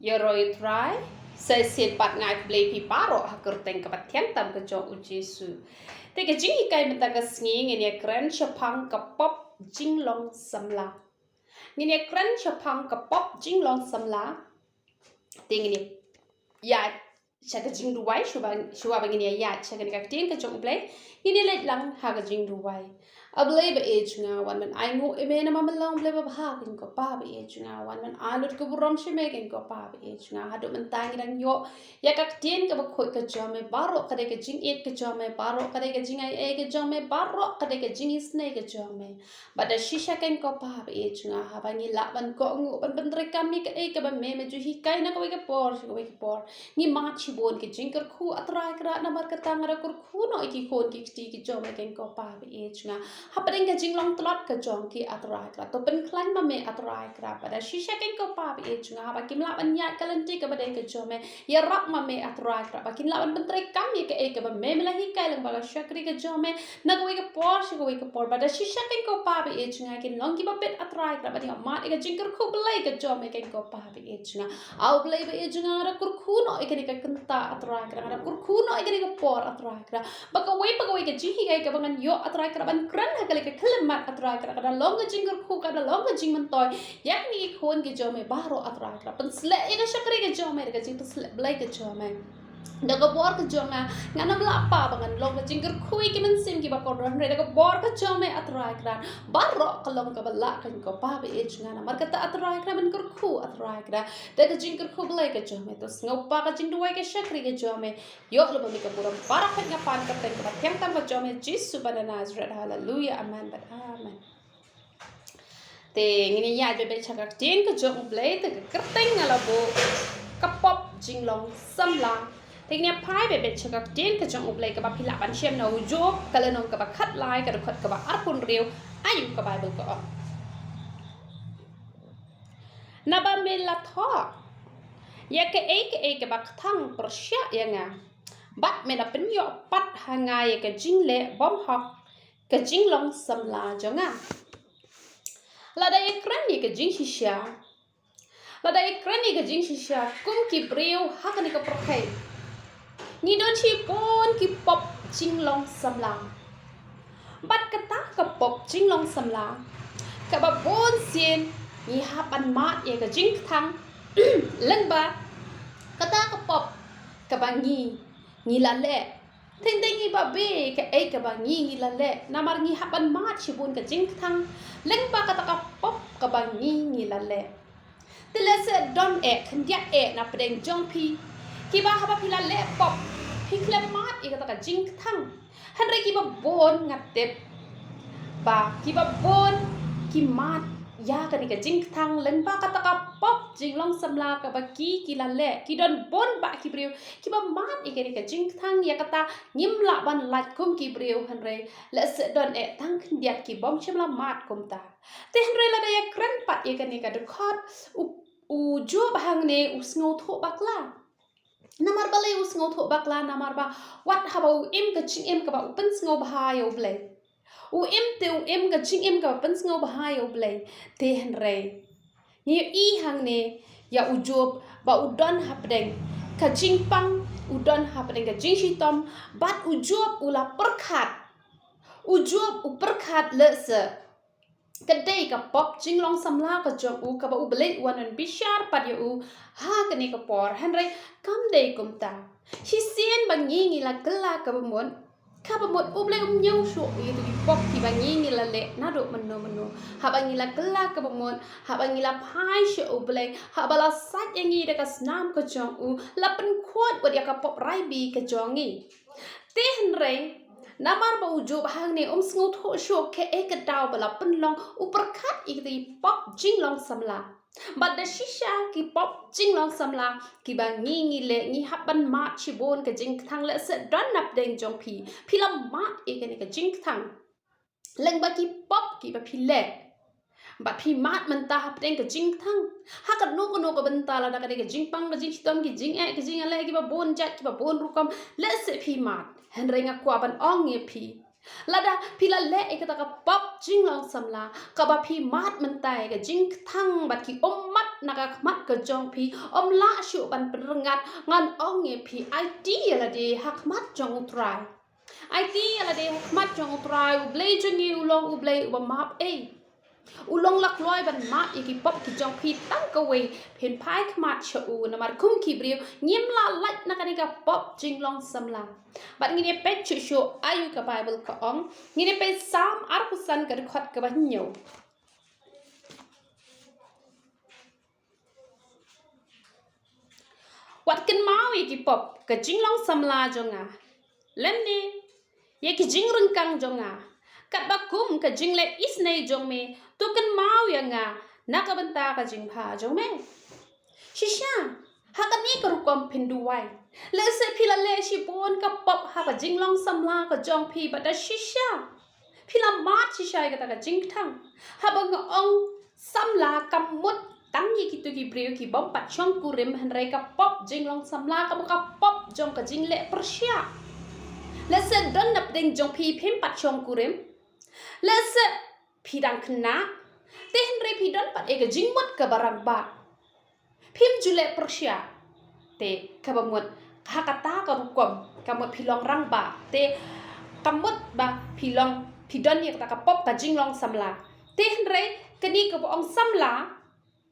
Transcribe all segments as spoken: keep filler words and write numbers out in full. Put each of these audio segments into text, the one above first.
Ïaroh ïa u Trai. Sa shisien pat nga ai khublei ïa phi baroh ha ka kyrteng kaba thiang tam ka jong u Jisu. Te ka jinghikai mynta ka sngi ngin ïakren shaphang ka pop jinglong samla. Ngin ïakren shaphang ka pop jinglong samla. Te ngin ïa sha ka jingduwai shuwa, shuwa ba ngin ïa ïaid sha kane ka ktien ka jong u Blei. Ngin ïa leit lang ha ka jingduwai. A Blei ba ïeit jong nga, wan ban ai nguh ïa me namar me long Blei babha, kane ko Pa ba ïeit jong nga, wan ban ai lut ka burom sha me, kane ko Pa ba ïeit jong nga. Haduh mynta ngi dang ïoh ïa ka ktien kaba khuid ka jong me, baroh ka dei ka jingïeit ka jong me, baroh ka dei ka jingai ei ka jong me, baroh ka dei ka jingisynei ka jong me. Bad da shisha kane ko Pa ba ïeit jong nga, haba ngi lah ban kohnguh ban pyntreikam ïa kaei kaba me me ju hikai na kawei ka por sha kawei ka por, ngi mad shibun ki jingkyrkhu, A Trai Kynrad, namar kata nga da kyrkhu noh ïa ki khun ki kti ki jong me kane ko Pa ba ïeit jong nga. Hapdeng ka jinglong tlot ka jong ki, A Trai Kynrad, to pynkhlaiñ ma me, A Trai Kynrad. Bad da shisha kane ko Pa ba ïeit jong nga, haba kim lah ban ïaid ka lynti kaba dei ka jong me, ïarap ma me, A Trai Kynrad, ba kin lah ban pyntreikam ïa kaei kaba me me la hikai lyngba ka shakri ka jong me na kawei ka por sha kawei ka por. Bad da shisha kane ko Pa ba ïeit jong nga, kin long kiba bit, A Trai Kynrad, ban ïoh mad ïa ka jingkyrkhu Blei ka jong me kane ko Pa ba ïeit jong nga. A U Blei ba ïeit jong nga, nga da kyrkhu noh ïa kane ka kynta, A Trai Kynrad, nga da kyrkhu noh ïa kane ka por, A Trai Kynrad, ba kawei pa kawei ka jinghikai kaba ngan ïoh, A Trai Kynrad, ban kren ha kane ka khyllipmat, A Trai Kynrad, ka da long ka jingkyrkhu, ka da long ka jingmyntoi ïa kine ki khun ki jong me baroh, A Trai Kynrad. Pynshlur ïa ka shakri ka jong me da ka jingpynshlur Blei ka jong me. Da ka bor ka jong nga, ngan ym lah pat ba ngan long ka jingkyrkhu ïa ki mynsiem kiba kordor, hynrei da ka bor ka jong me, A Trai Kynrad, baroh ka long kaba lah kane ko Pa ba ïeit jong nga. Namar kata, A Trai Kynrad, men kyrkhu, A Trai Kynrad, da ka jingkyrkhu Blei ka jong me. To sngewbha ka jingduwai ka shakri ka jong me. Ïoh lem ma me ka burom, baroh peit nga pan ka kyrteng kaba thiang tam ka jong me, Jisu ba na Nasareth. Haleluya, amen bad amen. Te ngin ïa ïaid beit sha ka ktien ka jong U Blei, te ka kyrteng nga la buh, ka pop jinglong samla. Te ngin ïa phai beit sha ka ktien ka jong U Blei kaba phi lah ban shem na u Job, ka lynnong kaba khatlai, ka dkhot kaba arphew hynriew, aïu ka Baibl ka ong. Naba me la thoh ïa kaei kaei kaba kthang pyrshah ïa nga, bad me la pynïoh pat ha nga ïa ka jingleh bymhok, ka jinglong samla jong nga. Lada ïa kren ïa ka jingshisha, lada ïa kren ïa ka jingshisha kum ki briew ha kane ka pyrthei, ngi don shibun ki pop jinglong samla. Bad kata ka pop jinglong samla, kaba bun sien ngi hap ban mad ïa ka jingkthang, lyngba kata ka pop kaba ngi, ngi la leh. Teng teng ngi ba be kaei kaba ngi, ngi la leh, namar ngi hap ban mad shibun ka jingkthang lyngba kata ka pop kaba ngi, ngi la leh. Te lehse don eh khyndiat eh na pdeng jong phi, kiba haba phi la leh pop, phi khlem mad ïa kata ka jingkthang. Hynrei kiba bun nga tip ba kiba bun ki mad ïa kane ka jingkthang lyngba kata ka pop jinglong samla kaba ki, ki la leh. Ki don bun bah ki briew kiba mad ïa kane ka jingkthang, ïa kata ngim lah ban lait kum ki briew, hynrei lehse don eh tang khyndiat ki bym shym la mad kumta. Te hynrei lada ïa kren pat ïa kane ka dkhot, u, u Job hangne u sngewthuh bakla. Namar balei u sngewthuh bakla? Namar ba wat haba u im ka jingim kaba u pynsngewbha ïa U Blei, u im te u im ka jingim kaba pynsngewbha ïa U Blei. Te hynrei ngi ïohi hangne ïa u Job ba u don hapdeng ka jingpang, u don hapdeng ka jingshitom, bad u Job u la pyrkhat. U Job u pyrkhat lehse ka dei ka pop jinglong samla ka jong u kaba U Blei u wan ban bishar pat ïa u ha kane ka por. Hynrei kam dei kumta. Shisien ba ngi, ngi la kylla kaba mut, kaba mut U Blei um ñiew shuh ïa kito ki pop kiba ngi, ngi la leh naduh mynno mynno. Haba ngi la kylla kaba mut, haba ngi la phai sha U Blei, haba la sait ïa ngi da ka snam ka jong u, la pynkhuid wat ïa ka pop raibi ka jong ngi. Te hynrei namar ba u Job hangne um sngewthuh shuh kaei ka daw ba la pynlong, u pyrkhat ïa kito ki pop jinglong samla. Bad da shisha ki pop jinglong samla kiba ngi, ngi leh, ngi hap ban mad shibun ka jingkthang. Lehse don na pdeng jong phi, phi la mad ïa kane ka jingkthang lyngba ki pop kiba phi leh. Bad phi mad mynta hapdeng ka jingkthang. Ha kano kano ka bynta, lada ka dei ka jingpang, ka jingshitom, ki jingeh, ki jingïaleh kiba bun jait, kiba bun rukom, lehse phi mad. Hynrei nga kwah ban ong ïa phi, lada phi la leh ïa kata ka pop jinglong samla, kaba phi mad mynta ïa ka jingkthang bad ki ummat na ka khmat ka jong phi, ym lah shuh ban pynrngat, ngan ong ïa phi, aiti ïa lade ha khmat jong U Trai. Aiti ïa lade ha khmat jong U Trai, U Blei jong ngi u long U Blei uba map ei. U long la kloi ban map ïa ki pop ki jong phi tang kawei, phin phai khmat sha u, namar kum ki briew ngim lah lait na kane ka pop jinglong samla. Bad ngin ïa peit shuh shuh aïu ka Baibl ka ong, ngin ïa peit Salm arphew san ka dkhot kaba hynñiew. Wat kynmaw ïa ki pop ka jinglong samla jong nga, lymne ïa ki jingryngkang jong nga. Katba kum ka jingleh isynei jong me, to kynmaw ïa nga na ka bynta ka jingbha jong me. Shisha ha kane ka rukom phin duwai. Lehse phi la leh shibun ka pop ha ka jinglong samla ka jong phi, bad da shisha phi la mad shisha ïa kata ka jingkthang. Haba nga ong samla, kam mut tang ïa kito ki briew ki bym pat shongkurim, hynrei ka pop jinglong samla ka mut ka pop jong ka jingleh pyrshah. Lehse don na pdeng jong phi phim pat shongkurim, lehse phi dang khynnah, te hynrei phi don pat ïa ka jingmut kaba rangbah. Phim ju leh pyrshah. Te kaba mut ha kata ka rukom, ka mut phi long rangbah. Te ka mut ba phi long, phi don ïa kata ka pop ka jinglong samla. Te hynrei kane kaba ong samla,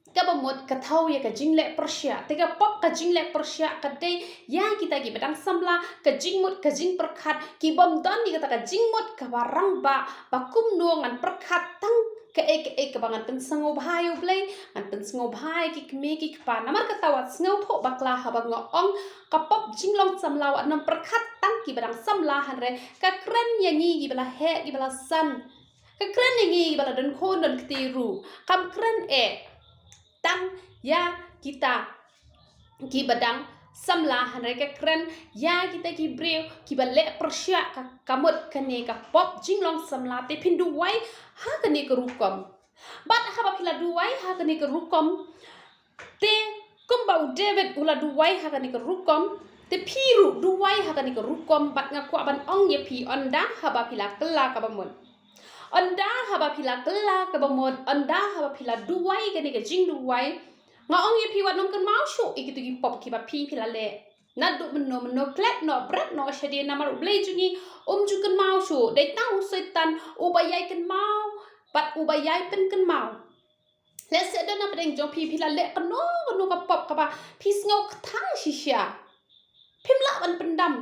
kaba mut ka thew ïa ka jingleh pyrshah. Te ka pop ka jingleh pyrshah ka dei ïa kita kiba dang samla, ka jingmut ka jingpyrkhat, ki bym don ïa kata ka jingmut kaba rangbah, ba kumno ngan pyrkhat tang kaei kaei kaba ngan pynsngewbha ïa U Blei, ngan pynsngewbha ïa ki kmie ki kpa. Namar kata wat sngewthuh bakla haba nga ong ka pop jinglong samla, wat nym pyrkhat tang kiba dang samla, hynrei ka kren ïa ngi kiba la heh kiba la san. Ka kren ïa ngi kiba la don khun don kti ruh. Kam kren eh tang ïa kita kiba dang samla, hynrei ka kren ïa kita ki briew kiba leh pyrshah. Ka, ka mut kane ka pop jinglong samla, te phin duwai ha kane ka rukom. Bad haba phi la duwai ha kane ka rukom, te kumba u David u la duwai ha kane ka rukom, te phi ruh duwai ha kane ka rukom. Bad nga kwah ban ong ïa phi, ynda haba phi la kylla kaba mut, ynda haba phi la kylla kaba mut, ynda haba phi la duwai kane ka jingduwai, nga ong ïa phi, wat nym kynmaw shuh ïa kito ki pop kiba phi, phi la leh. Naduh mynno mynno, klet noh, bret noh shadien, namar U Blei jong ngi um ju kynmaw shuh. Dei tang u Soitan uba ïai kynmaw bad uba ïai pynkynmaw. Lehse don na pdeng jong phi, phi la leh kano kano ka pop kaba phi sngew kthang shisha, phim lah ban pyndam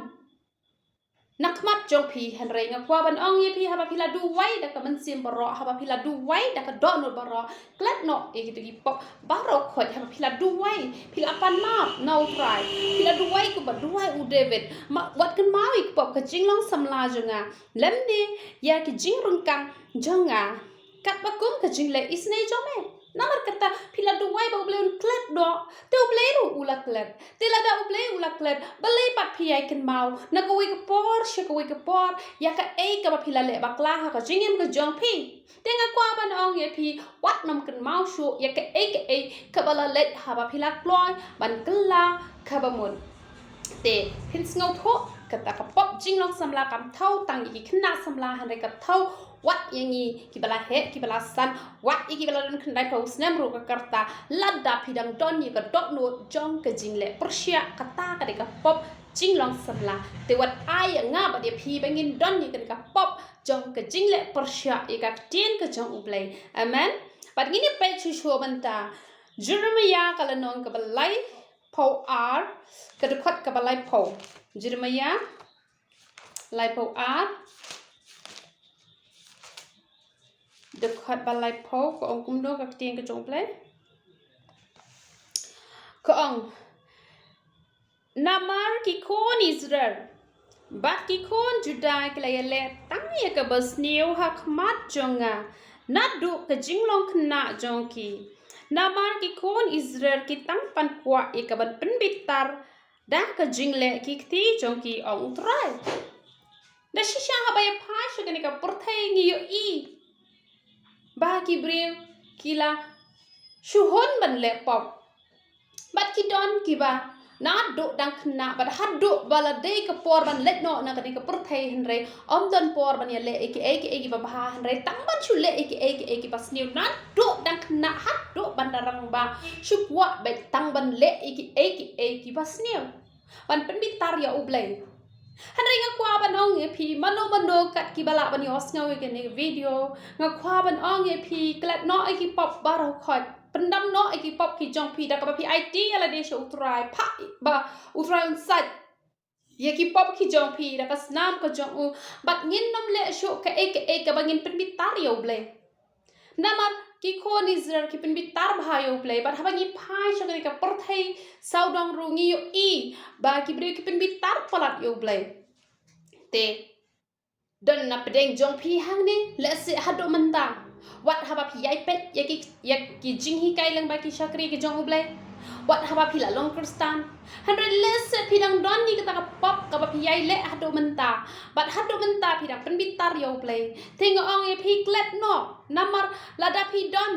na khmat jong phi, hynrei nga kwah ban ong ïa phi, haba phi la duwai da ka mynsiem baroh, haba phi la duwai da ka dohnud baroh, klet noh ïa kito ki pop baroh khoit. Haba phi la duwai, phi la pan map na U Trai, phi la duwai kumba duwai u David. Ma, wat kynmaw ïa ki pop ka jinglong samla jong nga, lymne ïa ki jingryngkang jong nga, katba kum ka jingleh isynei jong me. Namar kata phi la duwai ba U Blei un klet noh, te U Blei ruh u la klet. Te lada U Blei u la klet, balei pat phi ïai kynmaw na kawei ka por sha kawei ka por ïa kaei kaba phi la leh bakla ha ka jingim ka jong phi? Te nga kwah ban ong ïa phi, wat nym kynmaw shuh ïa kaei kaei kaba la leit haba phi la kloi ban kylla kaba mut. Te phin sngewthuh, kata ka pop jinglong samla kam thew tang ïa ki khynnah samla, hynrei ka thew wat ïa ngi kiba la heh kiba la san, wat ïa kiba la don khyndai phew snem ruh ka rta, lada phi dang don ïa ka dohnud jong ka jingleh pyrshah. Kata ka dei ka pop jinglong samla. Te wat ai ïa nga bad ïa phi ba ngin don ïa kane ka pop jong ka jingleh pyrshah ïa ka ktien ka jong U Blei. Amen. Bad ngin ïa peit shuh shuh mynta Jeremiah ka lynnong kaba laiphew ar, ka dkhot kaba laiphew. Jeremiah laiphew ar, dkhot ba laiphew, ka ong kumno ka ktien ka jong U Blei? Ka ong, namar ki khun Israel bad ki khun Judah ki la ïaleh tang ïa kaba sniew ha khmat jong nga naduh ka jinglong khynnah jong ki. Namar ki khun Israel ki tang pan kwah ïa kaban pynbitar da ka jingleh ki kti jong ki, ong U Trai. Da shisha haba ïa phai sha kane ka pyrthei ngi ïohi ba ki briew ki la shu hun ban leh pop. Bad ki don kiba Naduh dang khynnah bad haduh ba la dei ka por ban leit noh na kane ka pyrthei, hynrei ym don por ban ïaleh ïa kiei kiei kiba bha, hynrei tang ban shu leh ïa kiei kiei kiba sniew naduh dang khynnah haduh ban da rangbah. Shu kwah beit tang ban leh ïa kiei kiei kiba sniew, ban pynbitar ïa U Blei. Hynrei nga kwah ban ong ïa phi, mano mano kat kiba lah ban ïohsngew ïa kane ka video, nga kwah ban ong ïa phi, klet noh ïa ki pop baroh khoit. Pyndam noh ïa ki pop ki jong phi da kaba phi aiti ïa lade sha U Trai, phah ba U Trai un sait ïa ki pop ki jong phi da ka snam ka jong u, bad ngin ym leh shuh kaei kaei kaba ngin pynbitar ïa U Blei. Namar ki khun Israel ki pynbitar bha ïa U Blei, bad haba ngi phai sha kane ka pyrthei sawdong ruh ngi ïohi ba ki briew ki pynbitar palat ïa U Blei. Te don na pdeng jong phi hangne, lehse haduh mynta, wat haba phi ïai peit ïa ki, ïa ki jinghikai lyngba ki shakri ki jong U Blei, wat haba phi la long Khristan, hynrei lehse phi dang don ïa kata ka pop kaba phi ïai leh haduh mynta, bad haduh mynta phi dang pynbitar ïa U Blei. Te nga ong ïa phi, klet noh, namar lada phi don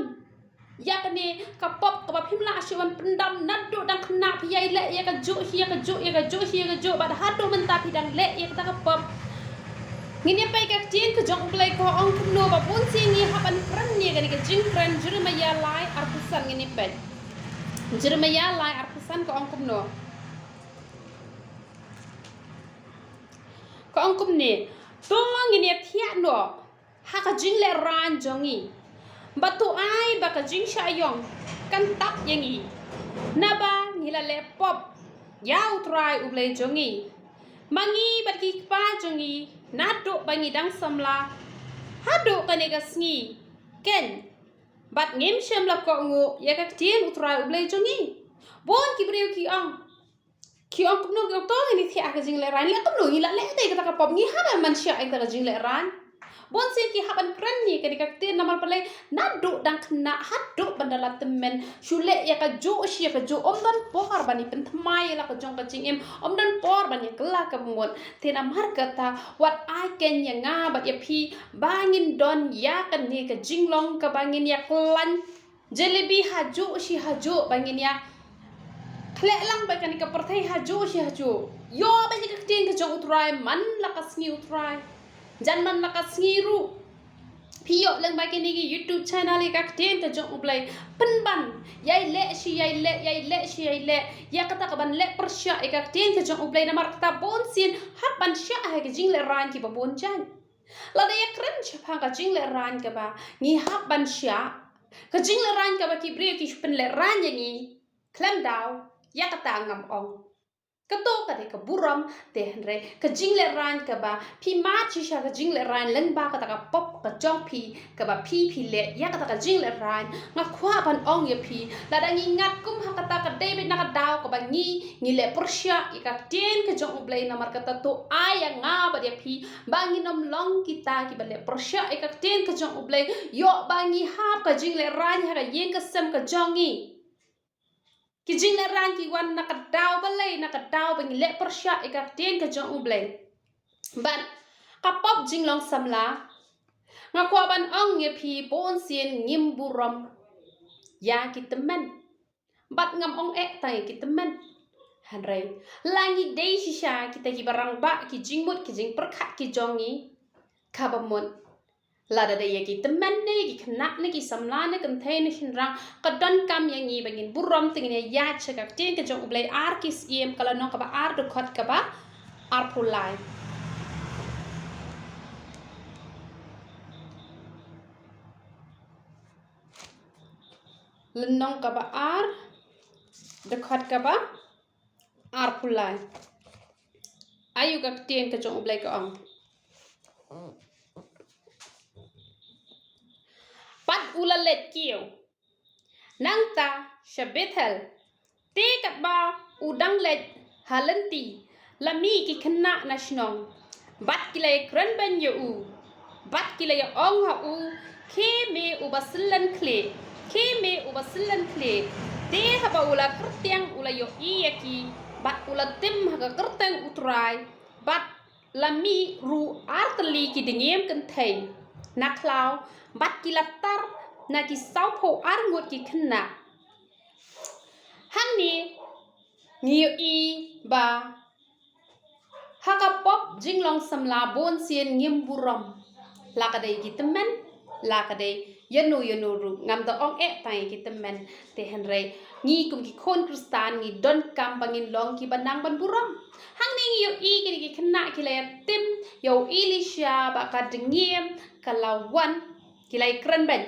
ïa kane ka pop kaba phim lah shuh ban pyndam naduh dang khynnah, phi ïai leh ïa kajuh hi ïa kajuh, ïa kajuh hi ïa kajuh, bad haduh mynta phi dang leh ïa kata ka pop. Ngin ïa peit ka ktien ka jong U Blei ka ong kumno, ba bun sien ngi hap ban kren ïa kane ka jingkren. Jeremiah lai arphew san ngin ïa peit. Jeremiah lai arphew san ka ong kumno. Ka ong kumne, to ngin ïa thiah noh ha ka jinglehrain jong ngi, bad to ai ba ka jingshah ïong kan tap ïa ngi, naba ngi la leh pop ïa U Trai U Blei jong ngi, ma ngi bad ki kpa jong ngi, naduh ba ngi dang samla haduh kane ka sngi keiñ, bad ngim shym la kohnguh ïa ka ktien U Trai U Blei jong ngi. Bun ki briew ki ong, ki ong kumno, ki ong to ngin ïa thiah ha ka jinglehrain. Leh kumno ngi la leh te kata ka pop, ngi hap ban shah ïa kata ka jinglehrain. Bun sien ki hap ban kren ïa kane ka ktien, namar balei, naduh dang khynnah haduh ban da la tymmen, shu leh ïa kajuh shi ïa kajuh, ym don por ban ïa pynthymmai ïa la ka jong ka jingim, ym don por ban ïa kylla kaba mut. Te namar kata, wat ai keiñ ïa nga bad ïa phi ba ngin don ïa kane ka jinglong kaba ngin ïa khlaiñ jalebi hajuh shi hajuh, ba ngin ïa khleh lang bad kane ka pyrthei hajuh shi hajuh. Ïoh bad ïa ka ktien ka jong U Trai man la ka sngi U Trai, jan man la ka sngi ruh. Phi ïoh lang bad kane ka YouTube channel ïa ka ktien ka jong U Blei, pynban ïai leh shi ïai leh, ïai leh shi ïai leh ïa kata kaban leh pyrshah ïa ka ktien ka jong U Blei. Namar kata bun sien hap ban shah ha ka jinglehrain kiba bun jait. Lada ïa kren shaphang ka jinglehrain kaba ngi hap ban shah, ka jinglehrain kaba ki briew ki pynlehrain ïa ngi khlem daw, ïa kata ngam ong. Kato ka dei ka burom, te hynrei ka jinglehrain kaba phi mad shisha, ka jinglehrain lyngba kata ka pop ka jong phi kaba phi phi leh ïa kata ka jinglehrain. Nga kwah ban ong ïa phi, lada ngi ngat kum ha kata ka dei beit na ka daw kaba ngi ngi leh pyrshah ïa ka ktien ka jong U Blei. Namar kata to ai ïa nga bad ïa phi ba ngin ym long kita kiba leh pyrshah ïa ka ktien ka jong U Blei. Ïoh ba ngi hap ka jinglehrain ha ka ïing ka sem ka jong ngi. Ki jinglehrain ki wan na ka daw balei, na ka daw ba ngi leh pyrshah ïa ka ktien ka jong U Blei. Bad ka pop jinglong samla, nga kwah ban ong ïa phi, bun sien ngim burom ïa ki tymmen. Bad ngam ong eh tang ïa ki tymmen, hynrei la ngi dei shisha kita kiba rangbah ki jingmut ki jingpyrkhat ki jong ngi, kaba mut, lada dei ïa ki tymmen ne ïa ki khynnah ne ki samla ne kynthei ne shynrang, ka donkam ïa ngi ba ngin burom, te ngin ïa ïaid sha ka ktien ka jong U Blei. Ar Ki Syiem ka lynnong kaba ar, dkhot kaba arphew lai. Lynnong kaba ar, dkhot kaba arphew lai. Ayu ka ktien ka jong U Blei ka ong. Bad u la leit kiew nangta sha Bethel. Te katba u dang leit ha lynti, la mih ki khynnah na shnong, bad ki la ïakren beiñ ïa u, bad ki la ïa ong ha u, Khie me uba syllen khlieh, khie me uba syllen khlieh. Te haba u la kyrtiang u la ïohi ïa ki, bad u la tim ha ka kyrteng U Trai, bad la mih ruh ar tylli ki dngiem kynthei na khlaw, bad ki la tar na ki sawphew ar ngut ki khynnah. Hangne Ngi ïohi ba ha ka pop jinglong samla bun sien ngim burom. La ka dei ki tymmen, la ka dei ïano ïano ruh, ngam da ong eh tang ïa ki tymmen. Te hynrei ngi kum ki khun Khristan ngi donkam ba ngin long kiba nang ban burom. Hangne ngi ïohi kine ki khynnah ki la ïa tim ïa u Elisha ba ka dngiem ka la wan, ki la ïa kren beiñ.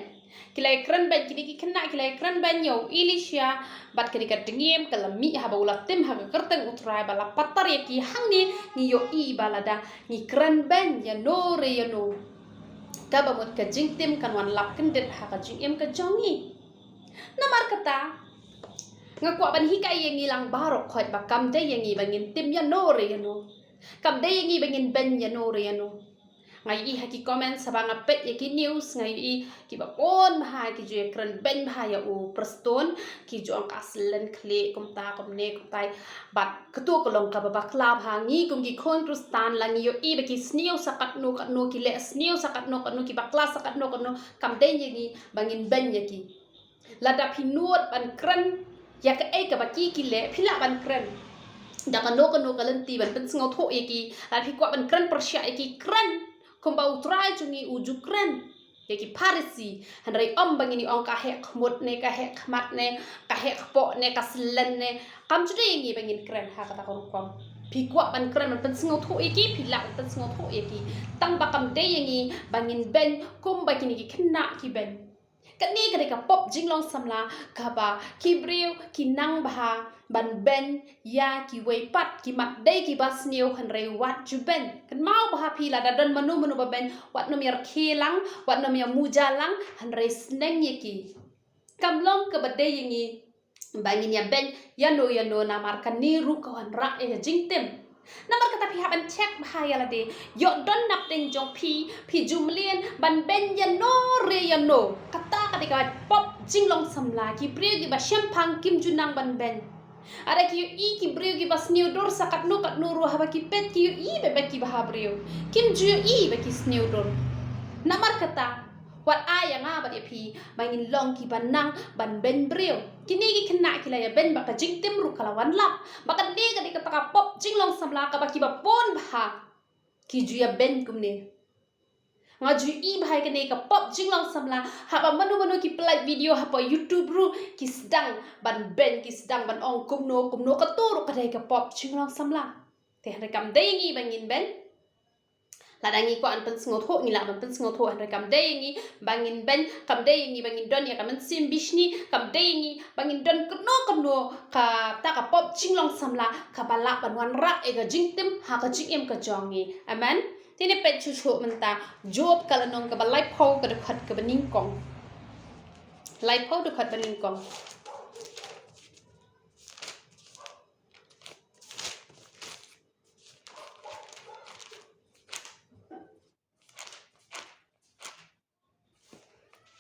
Ki la ïa kren beiñ, kine ki khynnah ki la ïa kren beiñ ïa u Elisha bad kane ka dngiem ka la mih haba u la tim ha ka kyrteng U Trai ba la patar ïa ki. Hangne ngi ïohi ba lada ngi kren beiñ ïano re ïano, kaba mut ka jingtim kan wan lap kyndit ha ka jingim ka jong ngi. Namar kata nga kwah ban hikai ïa ngi lang baroh khoit ba kam dei ïa ngi ba ngin tim ïano re ïano. Kam dei ïa ngi ba ngin beiñ ïano re ïano. Nga ïohi ha ki comment haba nga peit ïa ki news, nga ïohi kiba bun bha ki ju ïa kren beiñ bha ïa u Prestone, ki ju ong ka slen khlieh kumta kumne kumtai. Bad kato ka long kaba bakla bha. Ngi kum ki khun Khristan la ngi ïohi ba ki sniew sa katno katno, ki leh sniew sa katno katno, ki bakla sa katno katno, kam dei ïa ngi ba ngin beiñ ïa ki. Lada phi nud ban kren ïa kaei kaba ki ki leh, phi lah ban kren da kano kano ka lynti ban pynsngewthuh ïa ki. Lada phi kwah ban kren pyrshah ïa ki, kren kumba U Trai jong ngi u ju kren ïa ki Pharisi. Hynrei ym ba ngin ong ka heh khmut ne, ka heh khmat ne, ka heh kpoh ne, ka slen ne. Kam ju dei ïa ngi ba ngin kren ha kata ka rukom. Phi kwah ban kren ban pynsngewthuh ïa ki, phi lah ban pynsngewthuh ïa ki. Tang ba kam dei ïa ngi ba ngin beiñ kumba kine ki khynnah ki beiñ. Kane ka dei ka pop jinglong samla kaba ki briew ki nang bha ban beiñ ïa kiwei pat, ki mat dei kiba sniew hynrei wat ju beiñ. Kynmaw bha phi, lada don mano mano ba beiñ, wat nym ïa rkhie lang, wat nym ïa muja lang, hynrei sneng ïa ki. Kam long kaba dei ïa ngi ba ngin ïa beiñ ïano ïano namar kane ruh ka wanrah ïa ka jingtim. Namar kata phi hap ban check bha ïa lade. Ïoh don napdeng jong phi, phi ju mlien ban beiñ ïano re ïano. Kata ka dei ka pop jinglong samla. Ki briew kiba shemphang kim ju nang ban beiñ. Lada ki ïohi ki briew kiba sniew dur sa katno katno ruh, haba ki peit ki ïohi beit beit ki bha briew. Kim ju ïohi ba ki sniew dur. Namar kata wat ai ïa nga bad ïa phi ba ngin long kiba nang ban beiñ briew. Kine ki khynnah ki la ïa beiñ bad ka jingtim ruh ka la wan lap. Bad kane ka dei kata ka pop jinglong samla kaba kiba bun bha ki ju ïa beiñ kumne. Nga ju ïohi bha ïa kane ka pop jinglong samla, haba mano mano ki pynlait video hapoh YouTube ruh ki sdang ban beiñ, ki sdang ban ong kumno kumno. Kato ruh ka dei ka pop jinglong samla. Te hynrei kam dei ïa ngi ba ngin beiñ. Lada ngi kwah ban pynsngewthuh, ngi lah ban pynsngewthuh, hynrei kam dei ïa ngi ba ngin beiñ, kam dei ïa ngi ba ngin don ïa ka mynsiem bishni, kam dei ïa ngi ba ngin don kano kano kata ka pop jinglong samla kaba lah ban wanrah ïa ka jingtim ha ka jingim ka jong ngi. Amen. Te ngin peit shuh shuh mynta Job ka lynnong kaba laiphew, ka dkhot kaba nyngkong. Laiphew, dkhot ba nyngkong.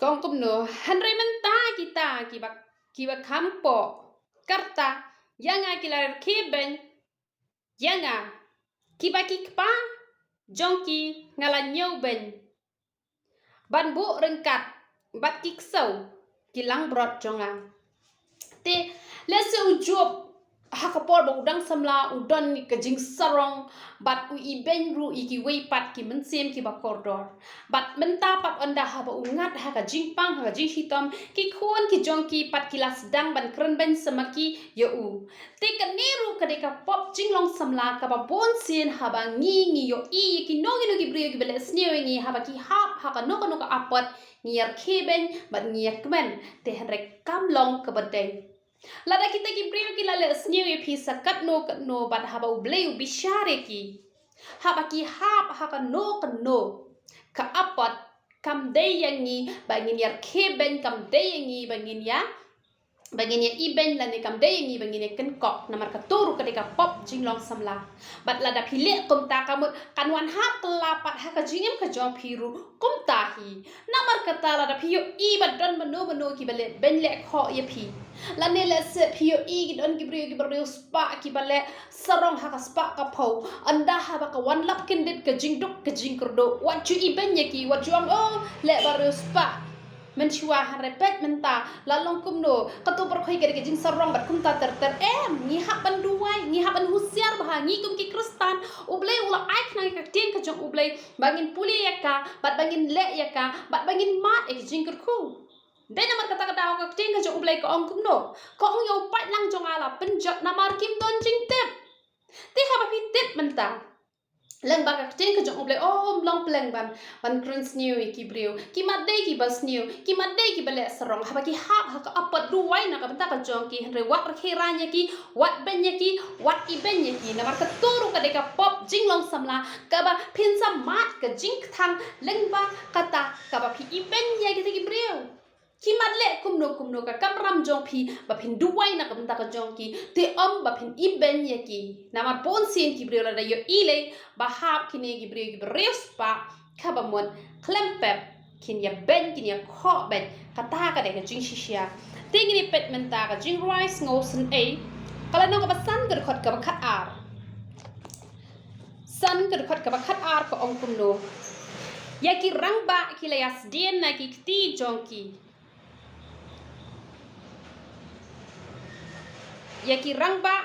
Ka ong kumno: Hynrei mynta kita kiba, kiba kham poh ka rta ïa nga ki la rkhie beiñ ïa nga, kiba ki kpa jong ki nga la ñiew beiñ ban buh ryngkat bad ki ksew ki langbrot jong nga. Te lehse u Job ha ka por ba u dang samla u don ka jingsarong bad u ibeiñ ruh ïa kiwei pat ki mynsiem kiba kordor. Bad mynta pat ynda haba u ngat ha ka jingpang, ha ka jingshitom, ki khun ki jong ki pat ki la sdang ban kren beiñ sa ma ki ïa u. Te kane ruh ka dei ka pop jinglong samla kaba bun sien haba ngi, ngi ïohi ïa kino kino ki briew kiba leh sniew ïa ngi, haba ki hap ha kano kano ka apot, ngi ïa rkhie beiñ bad ngi ïa kmen. Te hynrei kam long kaba dei. Lada kita ki briew ki la leh sniew ïa phi sa katno katno bad haba U Blei u bishar ïa ki, haba ki hap ha kano kano ka apot, kam dei ïa ngi ba ngin ïa rkhie beiñ, kam dei ïa ngi ba ngin ïa, ba ngin ïa ibeiñ, lane kam dei ïa ngi ba ngin ïa kynkok. Namar kato ruh ka dei ka pop jinglong samla. Bad lada phi leh kumta, ka mut kan wan hap kylla pat ha ka jingim ka jong phi ruh kumta hi. Namar kata lada phi ïohi ba don mano mano kiba leh beiñ leh khoh ïa phi, lane lehse phi ïohi ki don ki briew kiba riewspah kiba leh sarong ha ka spah ka phew, ynda haba ka wan lap kyndit ka jingduk ka jingkyrduh, wat ju ibeiñ ïa ki, wat ju ong, oh, leh ba riewspah. Mynshuwa, hynrei peit mynta la long kumno, kato baroh hi ka dei ka jingsarong bad kumta ter ter. Em, ngi hap ban Ngi kum ki Khristan, U Blei u la ai khnang ïa ka ktien ka jong U Blei ba ngin pule ïa ka, bad ba ngin leh ïa ka, bad ba ngin mad ïa ka jingkyrkhu. Dei namar kata ka daw ka ktien ka jong U Blei ka ong kumno? Ka ong, ïa u paidlang jong nga la pynjot namar kim don jingtip. Te haba phi tip mynta, lyngba ka ktien ka jong U Blei, oh, ym long pleng ban, ban kren sniew ïa ki briew. Ki mat dei kiba sniew, ki mat dei kiba leh sarong. Haba ki hap ha ka apot, duwai na ka bynta ka jong ki, hynrei wat rkhie rain ïa ki, wat beiñ ïa ki, wat ibeiñ ïa ki. Namar kato ruh ka dei ka pop jinglong samla kaba phin sa mad ka jingkthang lyngba kata kaba phi ibeiñ ïa kita ki briew. Ki mat leh kumno kumno, ka kamram jong phi ba phin duwai na ka bynta ka jong ki, te ym ba phin ibeiñ ïa ki. Namar bun sien ki briew lada ïohi lei ba hap kine ki briew kiba riewspah, kaba mut khlem pep kin ïa beiñ, kin ïa khoh beit. Kata ka dei ka jingshisha. Te ngin ïa peit mynta ka Jingrwai Sngewsynei, ka lynnong kaba san, ka dkhot kaba khatar. San, ka dkhot kaba khatar, ka ong kumno: Ïa ki rangbah ki la ïasdien na ki kti jong ki. Ïa ki rangbah,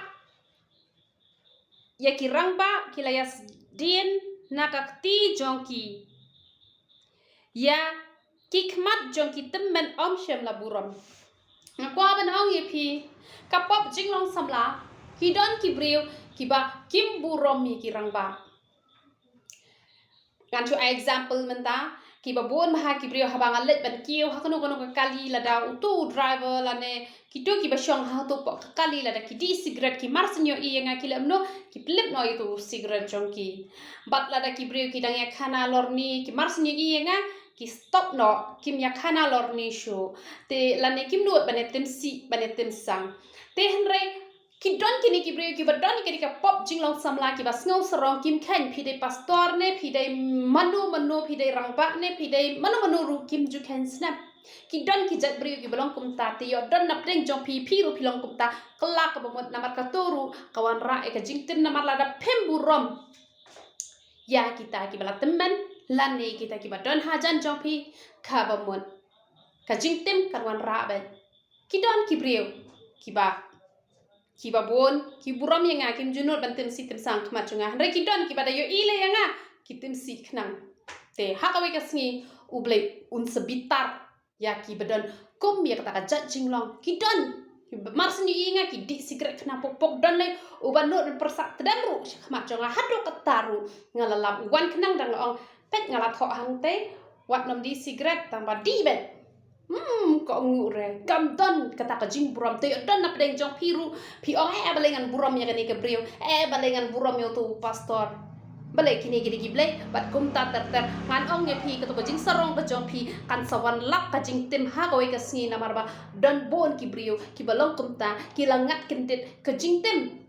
ïa ki rangbah ki la ïasdien na ka kti jong ki. Ïa ki khmat jong ki tymmen ym shym la burom. Nga kwah ban ong ïa phi, ka pop jinglong samla, ki don ki briew kiba kim burom ïa ki rangbah. Ngan shu ai example mynta, kiba bun bha ki briew, haba nga leit ban kiew ha kano kano ka kali, lada uto u driver lane kito kiba shong ha uto poh ka kali, lada ki dih cigarette, ki mar shu ïohi ïa nga, ki leh kumno? Ki pynlip noh ïa uto u cigarette jong ki. Bad lada ki briew ki dang ïakhana lorni, ki mar shu ïohi ïa nga, ki stop noh, kim ïakhana lorni shuh. Te lane kim nud ban ïa tim sih, ban ïa tim sang. Te hynrei ki don kine ki briew kiba don kine ka pop jinglong samla, kiba sngew sarong, kim kheiñ phi dei pastor ne, phi dei mano mano, phi dei rangbah ne, phi dei mano mano ruh, kim ju kheiñ snem. Ki don ki jait briew kiba long kumta. Te ïoh don napdeng jong phi, phi ruh phi long kumta, kylla kaba mut, namar kato ruh ka wanrah ïa ka jingtim, namar lada phim burom ïa kita kiba la tymmen lane kita kiba don hajan jong phi, kaba mut ka jingtim kan wanrah beit. Ki don ki briew kiba, kiba bun ki burom ïa nga, kim ju nud ban tim sih tim sang khmat jong nga. Hynrei ki don kiba da ïohi lei ïa nga, ki tim sih khnang. Te ha kawei ka sngi U Blei un sa bitar ïa kiba don kum ïa kata ka jait jinglong. Ki don kiba mar shu ïohi ïa nga, ki dih cigarette khnang pok pok. Don lei uba nud ban pyrshah tdem ruh sha khmat jong nga, haduh katta ruh nga la lap. U wan khnang da nga ong, peit, nga la thoh hangtei, wat nym dih cigarette, tang ba dih beit. Hmm, ka ong, u re, kam don kata ka jingburom. Te ïoh don napdeng jong phi ruh, phi ong, eh, eh, balei ngan burom ïa kane ka briew, eh, balei ngan burom ïa uto u pastor. Balei kine ki dei ki Blei? Bad kumta ter ter. Ngan ong ïa phi, kato ka jingsarong ka jong phi kan sa wan lap ka jingtim ha kawei ka sngi, namar ba don bun ki briew kiba long kumta, ki la ngat kyndit ka jingtim.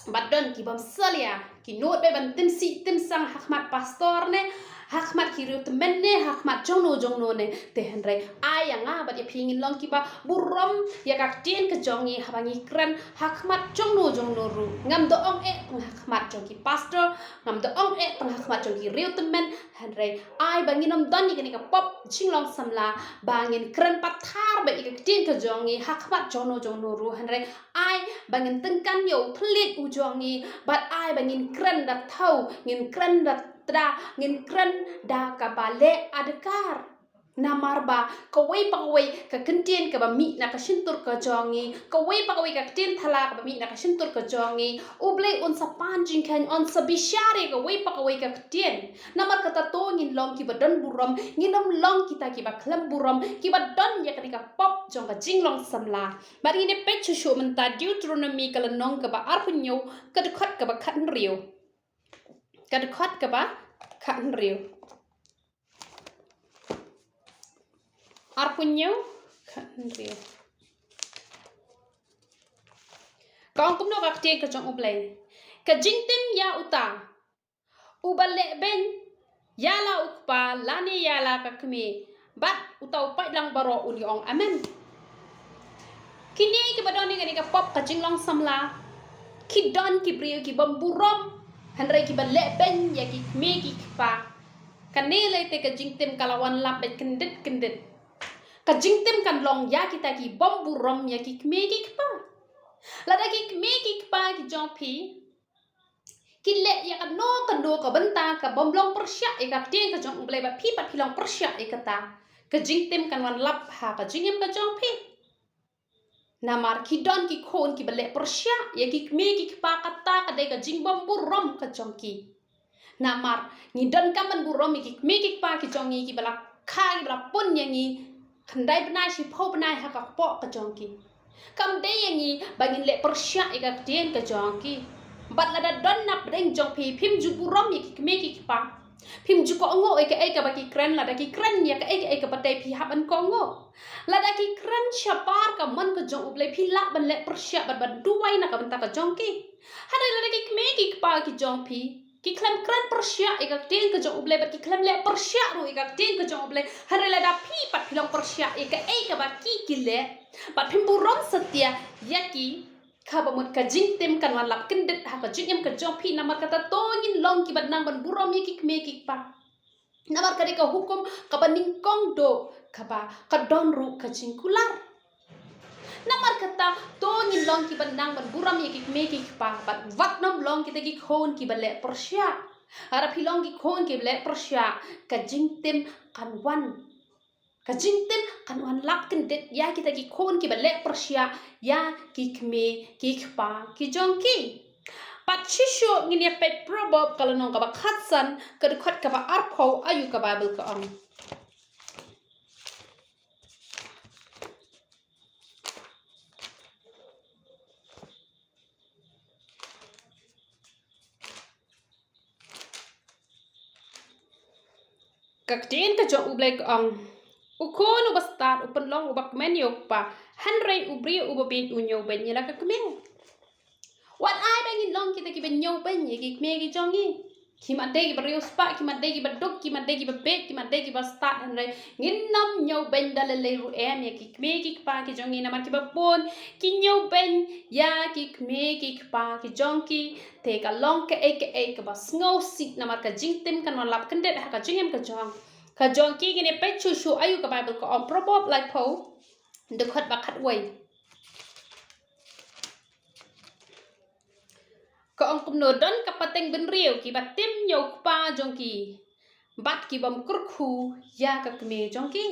Bad don ki bym salia, ki nud beit ban tim sih tim sang ha khmat pastor ne, ha khmat ki riew tymmen ne, ha khmat jongno jongno ne. Te hynrei ai ïa nga bad ïa phi, ngin long kiba burom ïa ka ktien ka jong ngi haba ngi kren ha khmat jongno jongno ruh. Ngam da ong eh tang ha khmat jong ki pastor, ngam da ong eh tang ha khmat jong ki riew tymmen, hynrei ai ba ngin ym don ïa kane ka pop jinglong samla, ba ngin kren pathar beit ïa ka ktien ka jong ngi ha khmat jongno jongno ruh. Hynrei ai ba ngin tyngkan ïa u thylliej u jong ngi, bad ai ba ngin kren da thew, ngin kren da tda, ngin kren da kaba leh adkar. Namar ba kawei pa kawei ka ktien kaba mih na ka shyntur ka jong ngi, kawei pa kawei ka ktien thala kaba mih na ka shyntur ka jong ngi, U Blei un sa pan jingkheiñ, un sa bishar ïa kawei pa kawei ka ktien. Namar kata to ngin long kiba don burom, ngin ym long kita kiba khlem burom, kiba don ïa kane ka pop jong ka jinglong samla. Bad ngin ïa peit shuh shuh mynta Deuteronomy ka lynnong kaba arphew hynñiew, ka dkhot kaba khathynriew. Ka dkhot kaba khathynriew. Arphew hynñiew, khathynriew. Ka ong kumno ka ktien ka jong U Blei: Ka jingtim ïa uta uba leh beiñ ïa la u kpa lane ïa la ka kmie, bad uta u paidlang baroh un ïa ong amen. Kine kiba don ïa kane ka pop ka jinglong samla, ki don ki briew ki bym burom, hynrei kiba leh beiñ ïa ki kmie ki kpa. Kane lei te ka jingtim ka la wan lap beit kyndit kyndit. Ka jingtim kan long ïa kita ki bym burom ïa ki kmie ki kpa. Lada ki kmie ki kpa ki jong phi ki leh ïa kano kano ka bynta ka bym long pyrshah ïa ka ktien ka jong U Blei, bad phi pat phi long pyrshah ïa kata, ka jingtim kan wan lap ha ka jingim ka jong phi. Namar ki don ki khun kiba leh pyrshah ïa ki kmie ki kpa, kata ka dei ka jingbymburom ka jong ki. Namar ngi donkam ban burom ïa ki kmie ki kpa ki jong ngi kiba la kha, kiba la pun ïa ngi khyndai bnai shiphew bnai ha ka kpoh ka jong ki. Kam dei ïa ngi ba ngin leh pyrshah ïa ka ktien ka jong ki. Bad lada don na pdeng jong phi, phim ju burom ïa ki kmie ki kpa, phim ju kohnguh ïa kaei kaba ki kren, lada ki kren ïa kaei kaei kaba dei, phi hap ban kohnguh. Lada ki kren shabar ka mon ka jong U Blei, phi lah ban leh pyrshah bad ban duwai na ka bynta ka jong ki. Hynrei lada ki kmie ki kpa ki jong phi ki khlem kren pyrshah ïa ka ktien ka jong U Blei, bad ki khlem leh pyrshah ruh ïa ka ktien ka jong U Blei, hynrei lada phi pat phi long pyrshah ïa kaei kaba ki ki leh, bad phim burom satia ïa ki, kaba mut ka jingtim kan wan lap kyndit ha ka jingim ka jong phi. Namar kata to ngin long kiba nang ban burom ïa ki kmie ki kpa. Namar ka dei ka hukum kaba nyngkong doh, kaba ka don ruh ka jingkular. Namar kata to ngin long kiba nang ban burom ïa ki kmie ki kpa, bad wat nym long kita ki khun kiba leh pyrshah. Lada phi long ki khun kiba leh pyrshah, ka jingtim kan wan. Ka jingtim kan wan lap kyndit ïa kita ki khun kiba leh pyrshah ïa ki kmie ki kpa ki jong ki. Pat shuh shuh ngin ïa peit Proverb ka lynnong kaba khatsan, ka dkhot kaba arphew, aïu ka Baibl ka ong. Ka ktien ka jong U Blei ka ong, u khun uba stad u pynlong uba kmen ïa u kpa, hynrei u briew uba bieit u ñiewbeiñ ïa la ka kmie. Wat ai ba ngin long kita kiba ñiewbeiñ ïa ki kmie ki jong ngi. Kim dei kiba riewspah, kim dei kiba duk, kim dei kiba bieit, kim dei kiba stad, hynrei ngin nym ñiewbeiñ da lei lei ruh em ïa ki kmie ki kpa ki jong ngi, namar kiba bun ki ñiewbeiñ ïa ki kmie ki kpa ki jong ki. Te ka long kaei kaei kaba sngewsih, namar ka jingtim kan wan lap kyndit ha ka jingim ka jong, ka jong ki. Ngin ïa peit shuh shuh aïu ka Baibl ka ong, Proverb laiphew, dkhot ba khatwei. Ka ong kumno, don ka pateng bynriew kiba tim ïa u kpa jong ki, bad ki bym kyrkhu ïa ka kmie jong ki.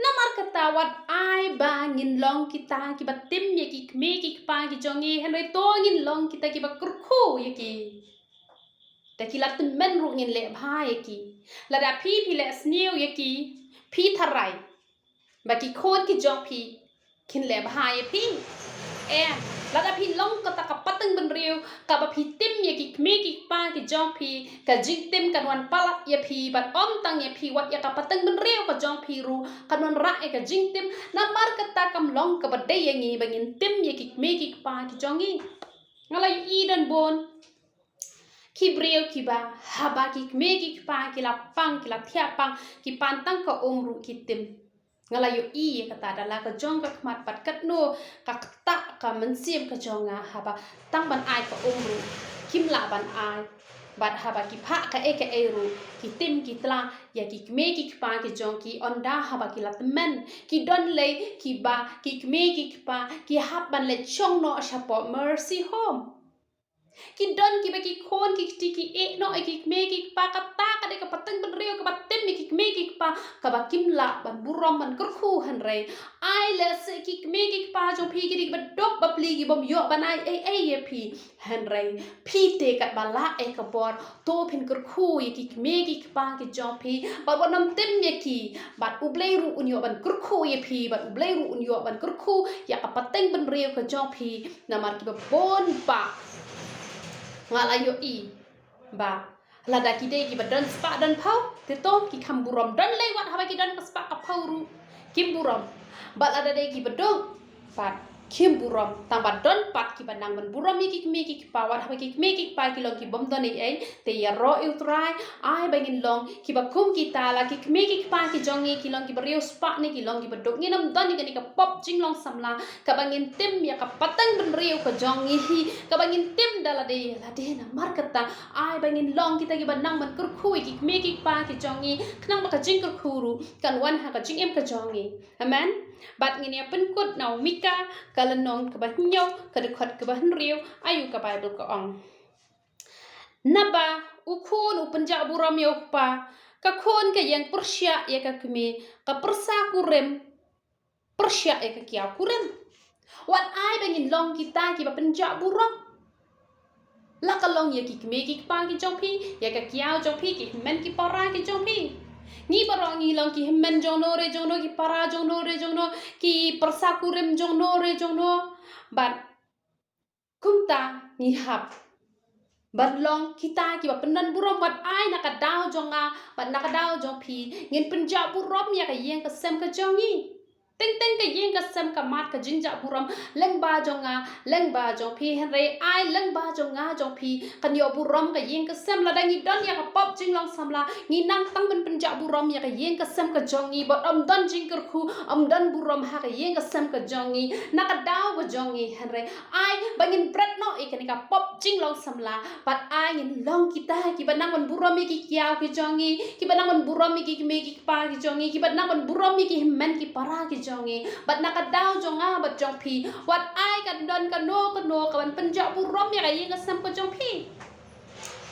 Namar kata wat ai ba ngin long kita kiba tim ïa ki kmie ki kpa ki jong ngi, hynrei to ngin long kita kiba kyrkhu ïa ki. Da ki la tymmen ruh ngin leh bha ïa ki. Lada phi phi leh sniew ïa ki, phi tharai ba ki khun ki jong phi kin leh bha ïa phi? Em, lada phi long kata ka pateng bynriew kaba phi tim ïa ki kmie ki kpa ki jong phi, ka jingtim kan wan palat ïa phi, bad ym tang ïa phi, wat ïa ka pateng bynriew ka jong phi ruh kan wan rah ïa ka jingtim. Namar kata kam long kaba dei ïa ngi ba ngin tim ïa ki kmie ki kpa ki jong ngi. Nga la ïohi don bun ki briew kiba haba ki kmie ki kpa ki la pang, ki la thiah pang, ki pan tang ka um ruh ki tim. Nga la ïohi ïa kata da la ka jong ka khmat, bad katno ka ktah ka mynsiem ka jong nga haba tang ban ai ka um ruh kim lah ban ai. Bad haba ki phah kaei kaei ruh ki tim ki tla ïa ki kmie ki kpa ki jong ki, ynda haba ki la tymmen. Ki don lei kiba ki kmie ki kpa ki hap ban leit shong noh shapoh Mercy Home. Ki don kiba ki khun ki kti ki ïeh noh ïa ki kmie ki kpa, kata ka dei ka pateng bynriew kaba tim ïa ki kmie ki kpa, kaba kim lah ban burom ban kyrkhu. Hynrei ai lehse ki kmie ki kpa jong phi ki dei kiba duk bapli, ki bym ïoh ban ai ei ei ïa phi, hynrei phi te katba lah ïa ka bor, to phin kyrkhu ïa ki kmie ki kpa ki jong phi, bad wat nym tim ïa ki, bad U Blei ruh un ïoh ban kyrkhu ïa phi, bad U Blei ruh un ïoh ban kyrkhu ïa ka pateng bynriew ka jong phi. Namar kiba bun bah nga la ïohi ba lada ki dei kiba don spah don phew, te to ki kham burom. Don lei wat haba ki don ka spah ka phew ruh kim burom. Bad lada dei kiba duk pat kim burom. Tang ba don pat kiba nang ban burom ïa ki kmie ki kpa, wat haba ki kmie ki kpa ki long ki bym don ei ei, te ïaroh ïa U Trai, ai ba ngin long kiba kum kita. La ki kmie ki kpa ki jong ngi ki long kiba riewspah ne ki long kiba duk, ngin ym don ïa kane ka pop jinglong samla kaba ngin tim ïa ka pateng bynriew ka jong ngi hi, kaba ngin tim da lade ïa lade. Namar kata ai ba ngin long kita kiba nang ban kyrkhu ïa ki kmie ki kpa ki jong ngi, khnang ba ka jingkyrkhu ruh kan wan ha ka jingim ka jong ngi. Amen. Bad ngin ïa pynkut na u Mika ka lynnong kaba hynñiew, ka dkhot kaba hynriew, aïu ka Baibl ka ong. Naba u khun u pynjah burom ïa u kpa, ka khun ka ïeng pyrshah ïa ka kmie, ka pyrsa kurim pyrshah ïa ka kiaw kurim. Wat ai ba ngin long kita kiba pynjah burom. La ka long ïa ki kmie ki kpa ki jong phi, ïa ka kiaw jong phi, ki hynmen ki para ki jong phi. Ngi baroh ngi long ki hynmen jong no re jong no, ki para jong no re jong no, ki pyrsa kurim jong no re jong no. Bad kumta ngi hap ban long kita kiba pyndon burom. Wat ai na ka daw jong nga bad na ka daw jong phi, ngin pynjah burom ïa ka ïing ka sem ka jong ngi. Teng teng ka ïing ka sem ka mat ka jingjah burom lyngba jong nga, lyngba jong phi. Hynrei ai lyngba jong nga jong phi kan ïoh burom ka ïing ka sem. Lada ngi don ïa ka pop jinglong samla, ngi nang tang ban pynjah burom ïa ka ïing ka sem ka jong ngi, bad ym don jingkyrkhu, ym don burom ha ka ïing ka sem ka jong ngi, na ka daw ka jong ngi. Hynrei ai ba ngin bret noh ïa kane ka pop jinglong samla, bad ai ngin long kita kiba nang ban burom ïa ki kiaw ki jong ngi, kiba nang ban burom ïa ki kmie ki kpa ki jong ngi, kiba nang ban burom ïa ki hynmen ki para ki jong ngi. Bad na ka daw jong nga bad jong phi, wat ai kan don kano kano ka ban pynjah burom ïa ka ïing ka sem ka jong phi.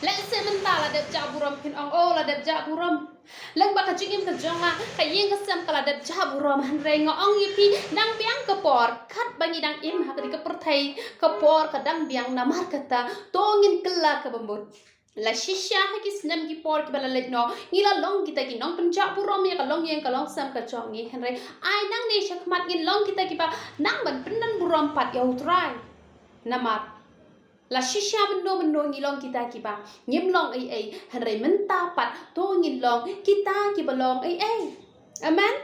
Lehse mynta la dep jah burom, phin ong, oh, la dep jah burom. Lyngba ka jingim ka jong nga, ka ïing ka sem ka la dep jah burom. Hynrei nga ong ïa phi, dang biang ka por, katba ngi dang im ha kane ka pyrthei, ka por ka dang biang. Namar kata to ngin kylla kaba mut. La shisha ha ki snem ki por kiba la leit noh, ngi la long kita ki nongpynjah burom ïa ka longïing ka longsem ka jong ngi. Hynrei ai nangne shakhmat ngin long kita kiba nang ban pyndon burom pat ïa U Trai. Namar la shisha mynno mynno ngi long kita kiba ngim long ei ei, hynrei mynta pat to ngin long kita kiba long ei ei. Amen.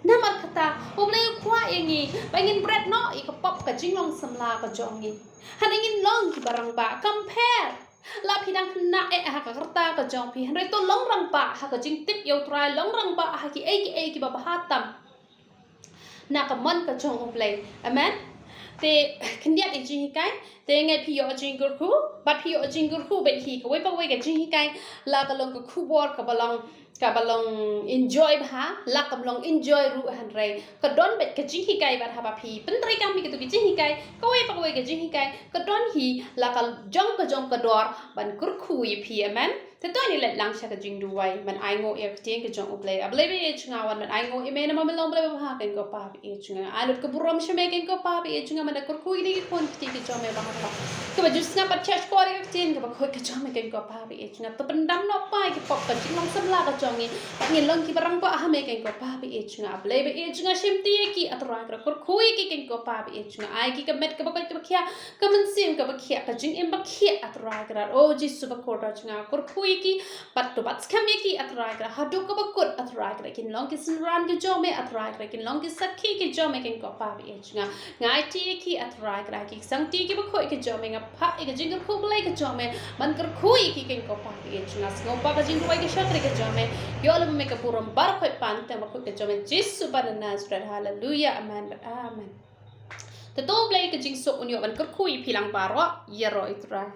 Namar kata U Blei u kwah ïa ngi ba ngin bret noh ïa ka pop ka jinglong samla ka jong ngi. Hynrei ngin long kiba rangbah, compare. La phi dang khynnah eh ha ka rta ka jong phi, hynrei to long rangbah ha ka jingtip ïa U Trai, long rangbah ha ki ei ki ei kiba bha tam na ka mon ka jong U Blei. Amen. Te khyndiat ïa jinghikai, te ngai phi ïoh jingkyrkhu, bad phi ïoh jingkyrkhu bad hi kawei pa kawei ka jinghikai. La ka long ka khubor kaba long, kaba long enjoy bha, la kam long enjoy ruh, hynrei ka don bad ka jinghikai. Bad haba phi pyntreikam ïa kito ki jinghikai kawei pa kawei ka jinghikai, ka don hi la ka jong ka jong ka dor ban kyrkhu ïa phi. Amen. Te to ngin leit lang sha ka jingduwai ban ainguh ïa ka ktien ka jong U Blei. A Blei ba ïeit jong nga, wan ban ainguh ïa me namar me long Blei ba bha, kynkob pa ba ïeit jong nga. Ai lut ka burom sha me, kynkob pa ba ïeit jong nga, ban da kyrkhu ïa kine ki khun kti ki jong me ba ha ka, kaba ju sngap bad shah shkor ïa ka ktien kaba khuid ka jong me, kynkob pa ba ïeit jong nga. To pyndam noh pat ïa ka pop ka jinglong samla ka jong ngi, bad ngin long kiba rangbah ha me, kynkob pa ba ïeit jong nga. A Blei ba ïeit jong nga, shimti ïa ki, A Trai Kynrad, kyrkhu ïa ki, kynkob pa ba ïeit jong nga. Ai ki ka met kaba koit kaba khiah, ka mynsiem kaba khiah, ka jingim ba khiah, A Trai Kynrad. O Jisu ba kordor jong nga, kyrkhu ïa ki, bad to bat skhem ïa ki, A Trai Kynrad, haduh kaba kut, A Trai Kynrad, kin long ki synran ki jong me, A Trai Kynrad, kin long ki sakhi ki jong me, kynkob pa ba ïeit jong nga. Nga aiti ïa ki, A Trai Kynrad, ki sangti kiba khuid ki jong me, nga phah ïa ka jingkyrkhu Blei ka jong me ban kyrkhu ïa ki, kynkob pa ba ïeit jong nga. Sngewbha ka jingduwai ka shakri ka jong me, ïoh lem me ka burom baroh khoit pan te ba khuid ka jong me, Jisu ba na Nasareth. Haleluya, amen bad amen. Te to U Blei ka jingsuk un ïoh ban kyrkhu ïa phi lang baroh, ïaroh ïa U Trai.